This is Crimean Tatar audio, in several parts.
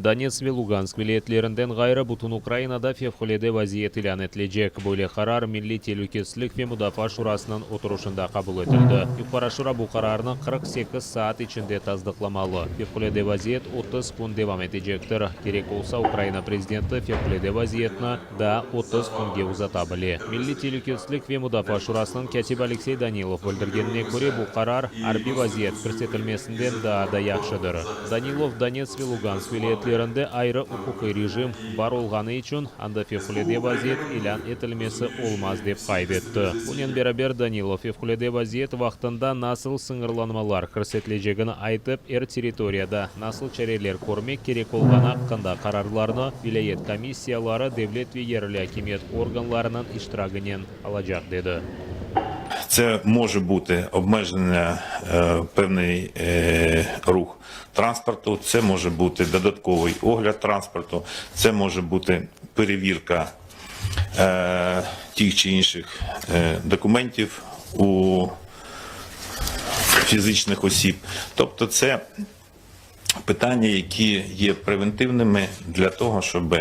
Donetsk ve Lugansk vilâyetlerinden ğayrı bütün Ukrainada fevqulâde vaziyet ilân etilecek. Böyle qarar Milliy telükesizlik ve mudafaa şurasınıñ oturışında qabul etildi. Yuqarı Şura bu qararnı 48 saat içinde tasdıqlamalı. Fevqulâde vaziyet 30 kün devam etecektir. Kerek olsa, Ukraina prezidenti fevqulâde vaziyetni daa 30 künge uzata bile. Milliy telükesizlik ve mudafaa şurasınıñ kâtibi Aleksey Danilov bildirgenine köre, bu qarar, arbiy vaziyet kirsetilmesinden daa da yahşıdır. Danilov, Donetsk ve Lugansk vilâyetlerinde ayrı uquqiy rejim bar olğanı içün, anda fevqulâde vaziyet ilân etilmesi olmaz, dep qayd etti. Bunen beraber, Danilov, fevqulâde vaziyet vaqtında nasıl sıñırlanmalar kirsetilecegini aytıp, er territoriyada nasıl çareler körmek kerek olğanı aqqında qararlarnı vilâyet komissiyaları, devlet ve yerli akimiyet organlarınıñ iştiragınen alacaq, dedi. Це може бути обмеження певний рух транспорту, це може бути додатковий огляд транспорту, це може бути перевірка тих чи інших документів у фізичних осіб. Тобто це питання, які є превентивними для того, щоб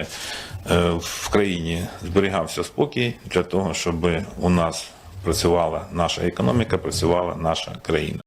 в країні зберігався спокій, для того, щоб у нас працювала наша економіка, працювала наша країна.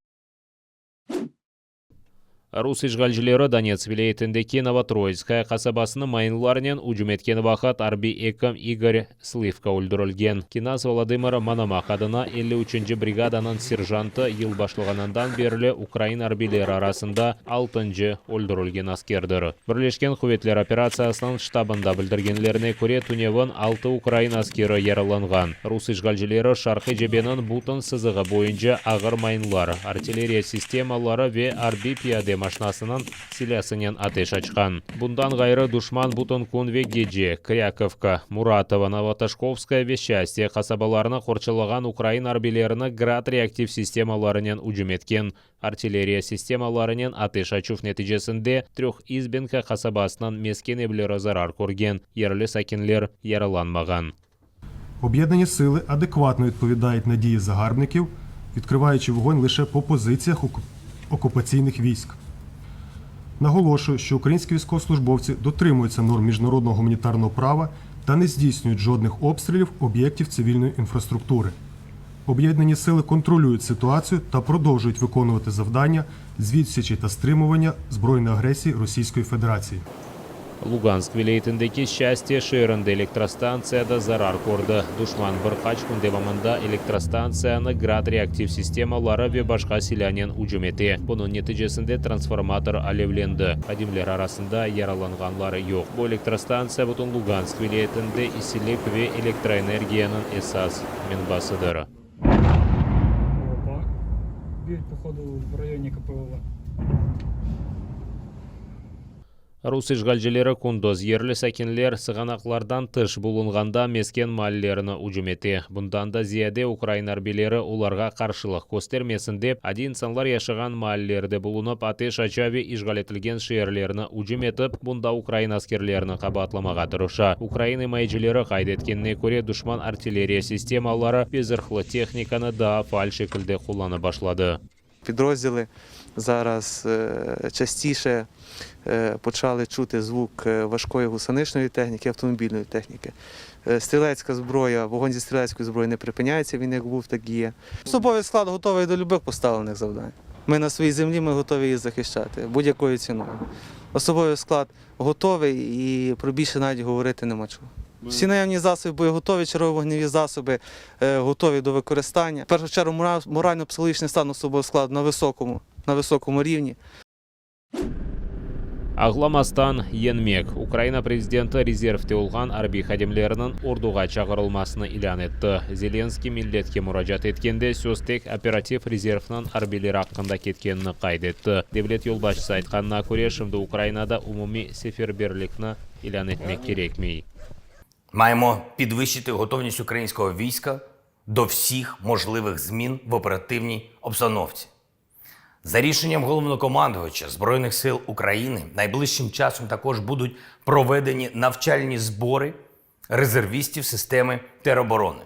Rus işğalcileri Donetsk vilâyetindeki Novotroitskoye qasabasını mayınlarnen ücüm etken vaqıt arbiy ekim İgor Slıvko öldürilgen. Kinaz Volodımır Monomah adına elli üçünci brigadanıñ serjantı yıl başlağanından berli ukrain arbiyleri arasında altıncı öldürilgen askerdir. Birleşken quvetler operatsiyasınıñ ştabında bildirgenlerine köre, tünevin altı ukrain askeri yaralanğan. Rus işğalcileri şarqiy cebeniñ bütün sızığı boyunca ağır mayınlar, artilleriya sistemaları ve arbiy piyade maşnasınıñ silâsınen ateş açqan. Bundan ğayrı, duşman bütün kün ve gece Krâkovka, Muratovo, Novotoşkovskoye ve Şçastye qasabalarını qorçalağan ukrain arbiylerini Grad reaktiv sistemalarınen ücüm etken. Artilleriya sistemalarınen ateş açuv neticesinde Tröh İzbenka qasabasınıñ mesken evleri zarar körgen, yerli sakinler yaralanmağan. Об'єднані сили адекватно відповідають на дії загарбників, відкриваючи вогонь лише по позиціях окупаційних військ. Наголошую, що українські військовослужбовці дотримуються норм міжнародного гуманітарного права та не здійснюють жодних обстрілів об'єктів цивільної інфраструктури. Об'єднані сили контролюють ситуацію та продовжують виконувати завдання з відсічі та стримування збройної агресії Російської Федерації. Lugansk vilâyetindeki Şçastye şeerinde elektrostantsiya da zarar kördi. Duşman bir qaç kün devamında elektrostantsiyanı Grad reaktiv sistemaları ve başqa silânen ücüm ete. Bunıñ neticesinde transformator alevlendi. Hadimler arasında yaralanğanlar yoq. Bu elektrostantsiya bütün Lugansk vilâyetinde isilik ve elektroenergiyanıñ esas menbasıdır. Opa. Бьют, походу, в районе КПВВ. Rus işğalcileri kündüz, yerli sakinler sığanaqlardan tış bulunğanda mesken maallerini ücüm ete. Bundan da ziyade, ukrain arbiyleri olarğa qarşılıq köstermesin dep, adiy insanlar yaşağan maallerde bulunıp ateş aça ve işğal etilgen şeerlerni ücüm etip, bunda ukrain askerlerini qabaatlamağa tırışa. Ukrain imayecileri qayd etkenine köre, duşman artilleriya sistemaları ve zırhlı tehnikanı daa faal şekilde qullanıp başladı. Підрозділи зараз частіше почали чути звук важкої гусеничної техніки, автомобільної техніки. Стрілецька зброя, вогонь зі стрілецької зброї не припиняється, він як був, так і є. Особовий склад готовий до любих поставлених завдань. Ми на своїй землі, ми готові її захищати будь-якою ціною. Особовий склад готовий і про більше навіть говорити нема чого. Всі наявні засоби боєготові, чергові вогневі засоби готові до використання. В першу чергу морально-психологічний стан особового складу на високому рівні. Ağlamastan yeñmek. Ukraina prezidenti rezervde olğan arbiy hadimlerniñ orduğa çağırılmasını ilân etti. Zelenskıy milletke muracaat etkende söz tek operativ rezervniñ arbiyleri aqqında ketkenini qayd etti. Devlet yolbaşçısı aytqanına köre, şimdi Ukrainada umumiy seferberlikni ilân etmek kerekmey. Маємо підвищити готовність українського війська до всіх можливих змін в оперативній обстановці. За рішенням головнокомандувача Збройних сил України найближчим часом також будуть проведені навчальні збори резервістів системи тероборони.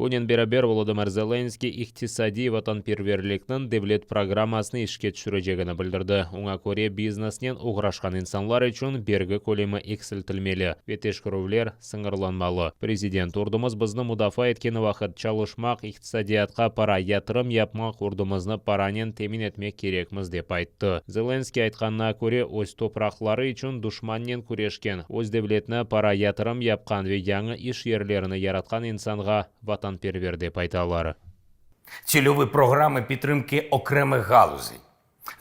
Bunen beraber Volodımır Zelenskıy iqtisadiy vatanperverlikniñ devlet programmasını işke tüşürecegini bildirdi, oña köre, biznesnen oğraşqan insanlar içün bergi kölemi eksiltilmeli ve teşkerüvler sıñırlanmalı. Prezident, ordumız bizni mudafaa etkeni vaqıt çalışmaq, iqtisadiyatqa para yatırım yapmaq, ordumıznı paranen temin etmek kerekmiz, dep ayttı. Zelenskıy aytqanına köre, öz topraqları içün duşmannen küreşken, öz devletine para yatırım yapqan ve yañı iş yerlerini yaratqan insanğa vatanperver dep aytalar. Цільові програми підтримки окремих галузей,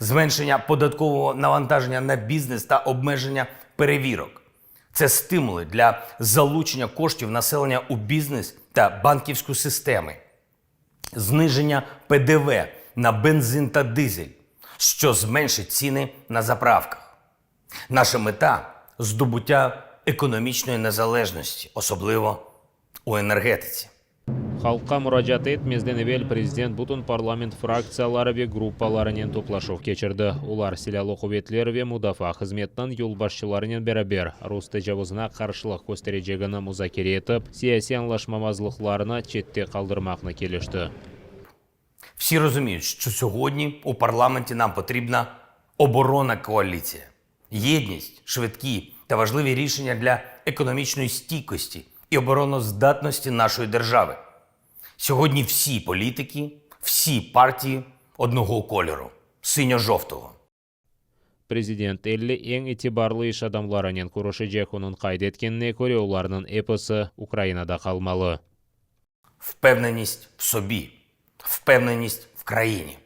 зменшення податкового навантаження на бізнес та обмеження перевірок. Це стимули для залучення коштів населення у бізнес та банківську системи, зниження ПДВ на бензин та дизель, що зменшить ціни на заправках. Наша мета здобуття економічної незалежності, особливо у енергетиці. Halqqa muracaat etmezden evel prezident bütün parlament fraktsiyaları ve gruppalarınen toplaşuv keçirdi. Olar Silâlı quvetler ve mudafaa hızmetiniñ yolbaşçılarınen beraber rus tecavuzına qarşılıq kösterecegini muzakere etip, siyasiy añlaşmamazlıqlarnı çette qaldırmaqnı kelişti. Всі розуміють, що сьогодні у парламенті нам потрібна оборонна коаліція, єдність, швидкі та важливі рішення для економічної стійкості і обороноздатності нашої держави. Сьогодні всі політики, всі партії одного кольору синьо-жовтого. Prezident 50 eñ itibarlı iş adamlarınen körüşecek, onıñ qayd etkenine köre, olarnıñ episi Ukrainada qalmalı. Впевненість в собі, впевненість в країні,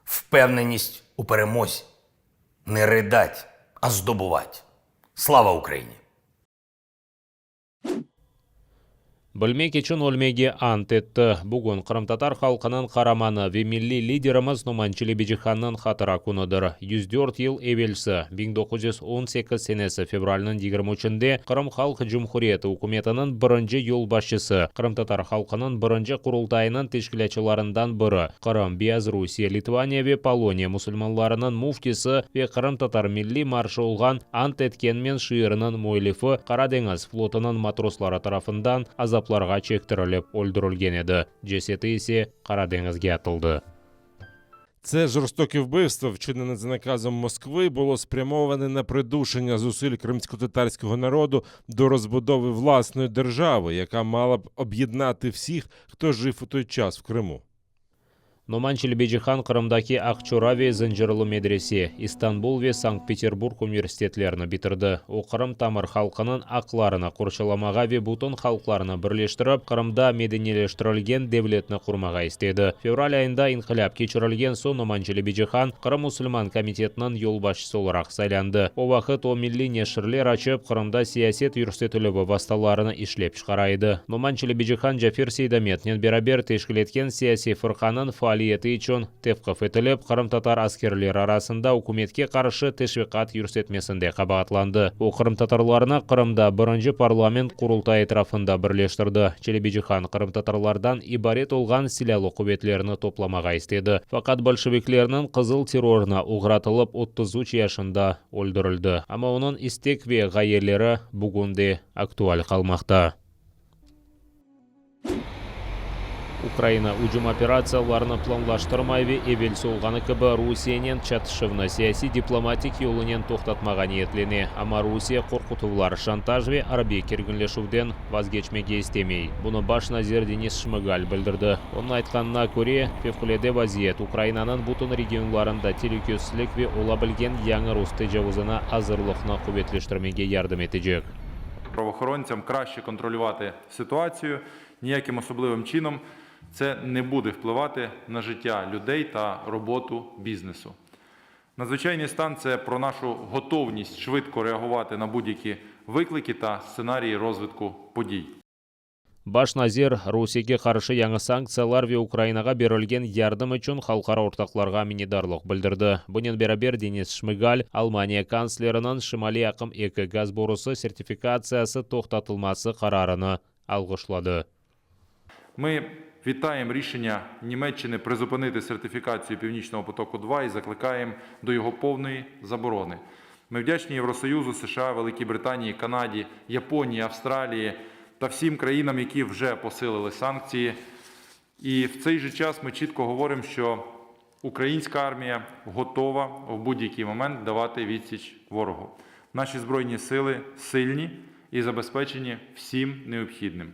впевненість у перемозі. Не ридать, а здобувать. Слава Україні! Bilmek içün ölmege ant etti. Bugün qırımtatar halqınıñ qaramanı ve milliy liderimiz Noman Çelebicihannıñ hatıra künüdir. 104 yıl evelsi, 1918 senesi fevralniñ 23-ünde Qırım Halq Cumhuriyeti ükümetiniñ birinci yolbaşçısı, qırımtatar halqınıñ birinci Qurultayınıñ teşkilâtçılarından biri, Qırım, Beyazrusiye, Litvaniya ve Poloniya musulmanlarınıñ müftisi ve qırımtatar milliy marşı olğan Ant etkenmen şiiriniñ müellifi Qara deñiz flotunıñ matrosları tarafından azaplarğa çektirilip öldürilgen edi, ceseti ise Qara deñizge atıldı. Це жорстоке вбивство, вчинене за наказом Москви, було спрямоване на придушення зусиль кримськотатарського народу до розбудови власної держави, яка мала б об'єднати всіх, хто жив у той час в Криму. Noman Çelebicihan Qırımdaki Aqçora ve Zıncırlı medrese, İstanbul ve Sankt-Peterburg universitetlerini bitirdi. O, Qırım tamır halqınıñ aqlarını qorçalamağa ve bütün halqlarnı birleştirip, Qırımda medeniyleştirilgen devletni qurmağa istedi. Fevral ayında inqilâp keçirilgen soñ Noman Çelebicihan Qırım musulman komitetiniñ yolbaşçısı olaraq saylandı. O vaqıt o, milliy neşirler açıp, Qırımda siyaset yürsetilüvi vastalarını işlep çıqara edi. Noman Çelebicihan Cafer Seydametnen beraber teşkil etken siyasiy fırqanıñ faaliyeti içün tevqif etilip, qırımtatar askerleri arasında ükümetke qarşı teşviqat yürsetmesinde qabaatlandı. O, qırımtatarlarnı Qırımda birinci parlament Qurultay etrafında birleştirdi. Çelebicihan qırımtatarlardan ibaret olğan silâlı quvetlerni toplamağa istedi. Faqat bolşeviklerniñ qızıl terrorına oğratılıp 33 yaşında öldürildi. Amma onıñ istek ve ğayeleri bugün de aktual qalmaqta. Ukraina ücüm operatsiyalarını planlaştırmay ve evelsi olğanı kibi Rusiyenen çatışuvnı siyasiy-diplomatik yolunen toqtatmağa niyetlene. Amma Rusiye qorqutuvlar, şantaj ve arbiy kerginleşüvden vazgeçmege istemey. Bunı baş nazir Denis Şmıgal bildirdi. Onıñ aytqanına köre, fevqulâde vaziyet Ukrainanıñ bütün regionlarında telükesizlik ve ola bilgen yañı rus tecavuzına azırlıqnı quvetleştirmege yardım etecek. Правоохоронцям краще контролювати ситуацію. Ніяким особливим чином це не буде впливати на життя людей та роботу бізнесу. Надзвичайний стан це про нашу готовність швидко реагувати на будь-які виклики та сценарії розвитку подій. Baş nazir, Rusiyege qarşı yañı sanktsiyalar ve Ukrainağa berilgen yardım içün halqara ortaqlarğa minnetdarlıq bildirdi. Bunen beraber Denis Şmıgal, Almaniya kantsleriniñ Şimaliy aqım eki gaz borusı sertifikatsiyası toqtatılması qararını alğışladı. Ми вітаємо рішення Німеччини призупинити сертифікацію Північного потоку 2 і закликаємо до його повної заборони. Ми вдячні Євросоюзу, США, Великій Британії, Канаді, Японії, Австралії. та всім країнам, які вже посилили санкції. І в цей же час ми чітко говоримо, що українська армія готова в будь-який момент давати відсіч ворогу. Наші збройні сили сильні і забезпечені всім необхідним.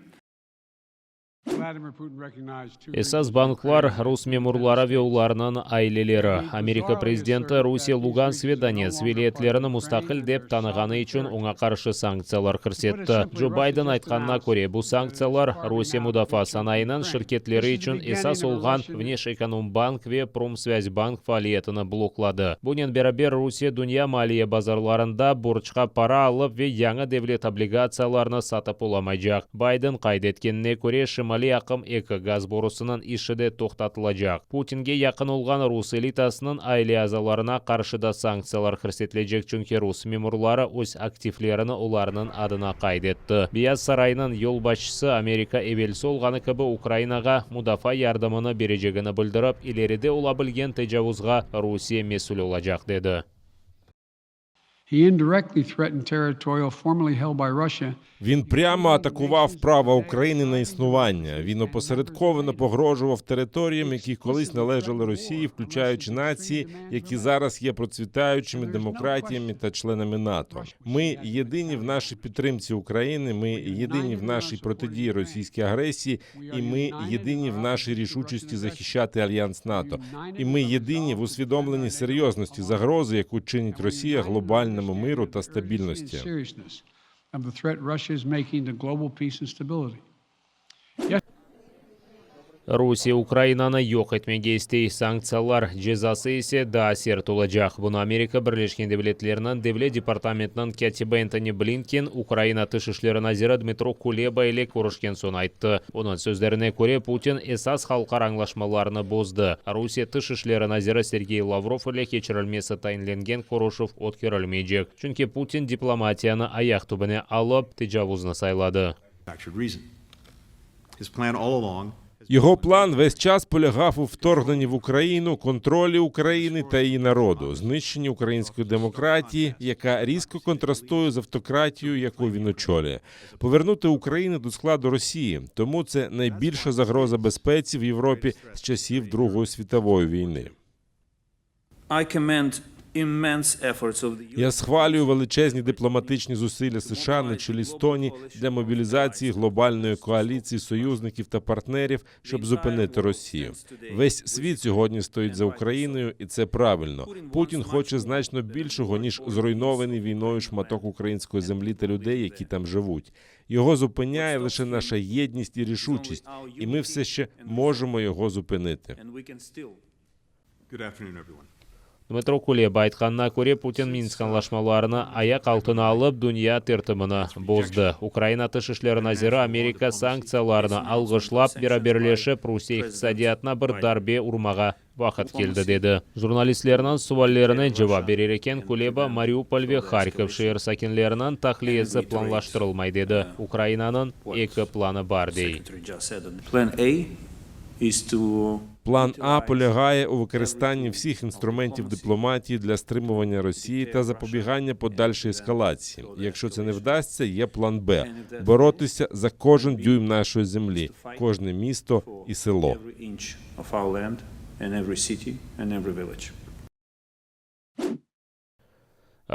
Esas banklar, rus memurları ve olarnıñ aileleri. Amerika prezidenti Rusiye Lugansk ve Donetsk vilâyetlerini mustaqil dep tanığanı içün oña qarşı sanktsiyalar kirsetti. Co Bayden aytqanına köre, bu sanktsiyalar Rusiye mudafaa sanayınıñ şirketleri içün esas olğan Vneşekonombank ve Promsvâzbank faaliyetini blokladı. Bunen beraber, Rusiye dünya maliye bazarlarında borcqa para alıp ve yañı devlet obligatsiyalarını satıp olamaycaq. Bayden qayd etkenine köre, Şimaliy aqım eki gaz borusınıñ işi de toqtatılacaq. Putinge yaqın olğan rus elitasınıñ aile azalarına qarşı da sanktsiyalar kirsetilecek, çünki rus memurları öz aktivlerini olarnıñ adına qayd etti. Beyaz saraynıñ yolbaşçısı Amerika evelsi olğanı kibi Ukrainağa mudafaa yardımını berecegini bildirip, ileride ola bilgen tecavuzğa Rusiye mesül olacaq, dedi. He indirectly threatened territorial formerly held by Russia. Він прямо атакував право України на існування. Він опосередковано погрожував територіям, які колись належали Росії, включаючи нації, які зараз є процвітаючими демократіями та членами НАТО. Ми єдині в нашій підтримці України. Ми єдині в нашій протидії російській агресії, і ми єдині в нашій рішучості захищати альянс НАТО. І ми єдині в усвідомленні серйозності загрози, яку чинить Росія глобальному миру та стабільності. Seriousness of the threat Russia is making to global peace and stability. Rusiye Ukrainanı yoq etmege istey, sanktsiyalar cezası ise daa sert olacaq. Bunı Amerika Birleşken Devletleriniñ Devlet departamentiniñ kâtibi Entoni Blinken Ukraina Tış işleri naziri Dmıtro Kuleba ile körüşken soñ ayttı. Onıñ sözlerine köre, Putin esas halqara añlaşmalarnı bozdı. Rusiye Tış işleri naziri Sergey Lavrov ile keçirilmesi tayinlengen körüşüv ötkerilmeycek, çünki Putin diplomatiyanı ayaq tübüne alıp, tecavuznı sayladı. Manufactured reason. His plan all along Його план весь час полягав у вторгненні в Україну, контролі України та її народу, знищенні української демократії, яка різко контрастує з автократією, яку він очолює, повернути Україну до складу Росії. Тому це найбільша загроза безпеці в Європі з часів Другої світової війни. I commend immense efforts of the Я схвалюю величезні дипломатичні зусилля США на чолі з Тоні для мобілізації глобальної коаліції союзників та партнерів, щоб зупинити Росію. Весь світ сьогодні стоїть за Україною, і це правильно. Путін хоче значно більшого ніж зруйнований війною шматок української землі та людей, які там живуть. Його зупиняє лише наша єдність і рішучість, і ми все ще можемо його зупинити. and we can still Good afternoon, everyone. Dmıtro Kuleba aytqanına köre, Putin Minsk añlaşmalarını ayaq altına alıp, dünya tertibini bozdı. Ukraina Tış işleri naziri Amerika sanktsiyalarını alğışlap, beraberleşip, Rusiye iqtisadiyatına bir darbe urmağa vaqıt keldi, dedi. Jurnalistlerniñ suallerine cevap berer eken, Kuleba Mariupol ve Harkov şeer sakinleriniñ tahliyesi planlaştırılmay, dedi. Ukrainanıñ eki planı bar, dey. Secretary just said. Plan A is to План А полягає у використанні всіх інструментів дипломатії для стримування Росії та запобігання подальшій ескалації. Якщо це не вдасться, є план Б боротися за кожен дюйм нашої землі, кожне місто і село. every inch of our land and every city and every village.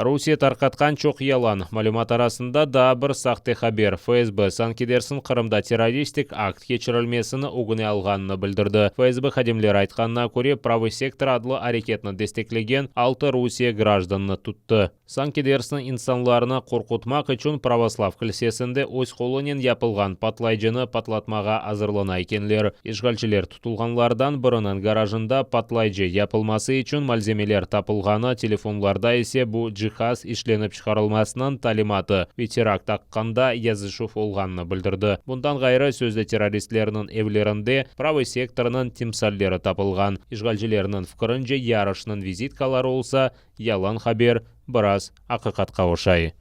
Rusiye tarqatqan çoq yalan malümat arasında daa bir sahte haber. FSB, sanki dersiñ Qırımda terroristik akt keçirilmesini ögüne alğanını bildirdi. FSB hadimleri aytqanına köre, Pravıy sektor adlı areketni desteklegen altı Rusiye grajdanını tuttı. Sanki dersiñ insanlarnı qorqutmaq içün pravoslav kilsesinde öz qolunen yapılğan patlayıcını patlatmağa azırlana ekenler. İşğalciler tutulğanlardan biriniñ garajında patlayıcı yapılması içün malzemeler tapılğanı, telefonlarda ise bu cihaz işlenip çıqarılmasınıñ talimatı ve terakt aqqında yazışuv olğanını bildirdi. Bundan ğayrı, sözde terroristlerniñ evlerinde Pravıy sektornıñ timsalleri tapılğan. İşğalcilerniñ fikirince, yarışnıñ vizitkaları olsa, yalan haber biraz aqiqatqa oşay.